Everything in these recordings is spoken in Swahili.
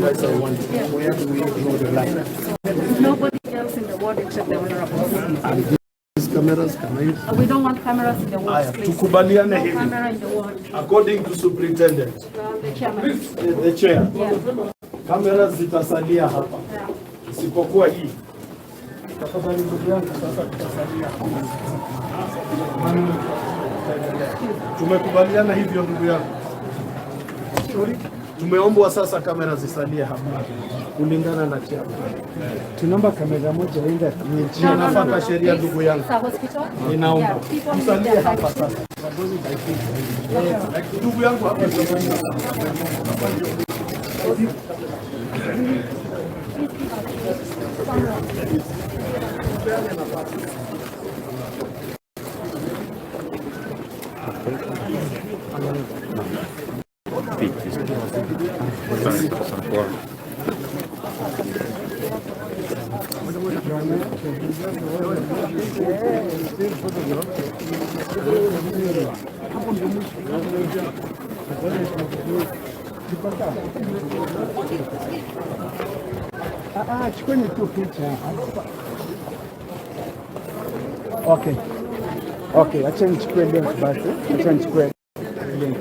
advice I want. Where do we draw the line? Nobody else in the ward except the honorables. And these cameras, can I? We don't want cameras in the wards, Haya, please. tukubaliane No hivi. camera in the ward. According to superintendent, The chairman. the chair, Yeah. kamera zitasalia hapa Yeah. isipokuwa hii. Tafadhali ndugu yangu, sasa tutasalia hapa. Tumekubaliana hivyo ndugu yangu. Tumeombwa sasa kamera zisalie hapa kulingana na chama. Tunaomba kamera moja enda No, no, no, Nafuata no. sheria Please. ndugu yangu. It's a hospital. Ninaomba Yeah, people need tusalie their hapa privacy. sasa. Ndugu yangu hapa ndio. Ah, chukueni tu picha. Okay. Okay, acha nichukue link basi. Acha nichukue link.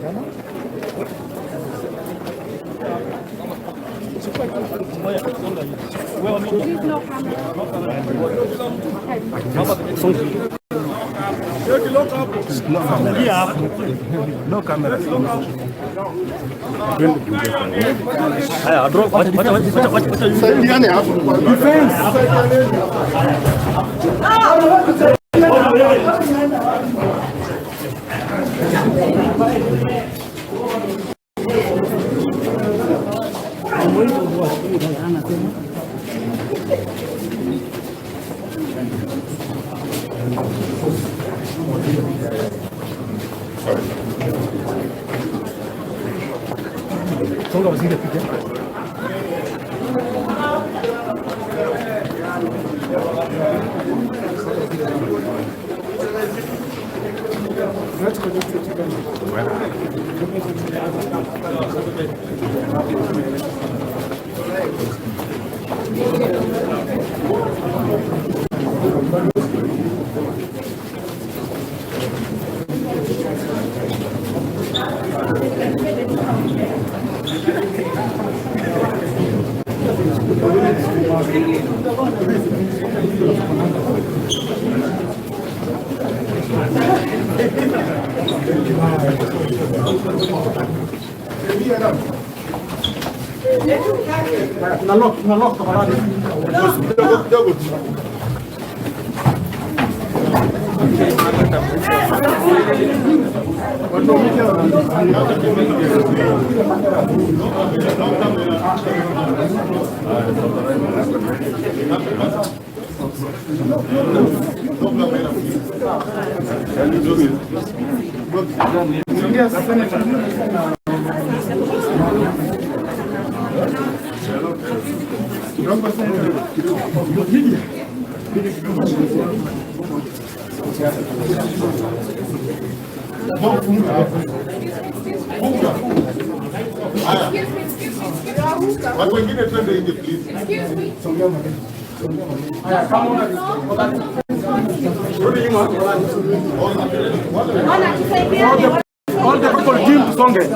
Please, no camera. No cameras. Saidiane hapo. Tuna lock tafadhali. Kidogo kidogo tu. Watu wengine twende nje please. Excuse me. Rudi nyuma. Ona, tusaidiane. All the people team tusonge.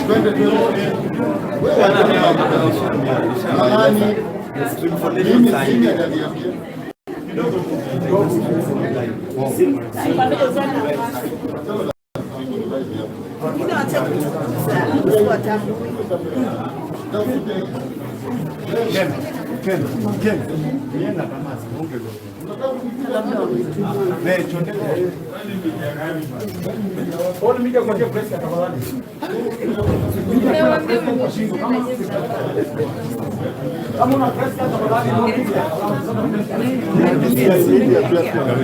Twende twende. Wewe nani? Mimi sini hajaniambia. Ken, Ken. All media kupatia press ya tafadhali. Kama una press card tafadhali. Media, media press card.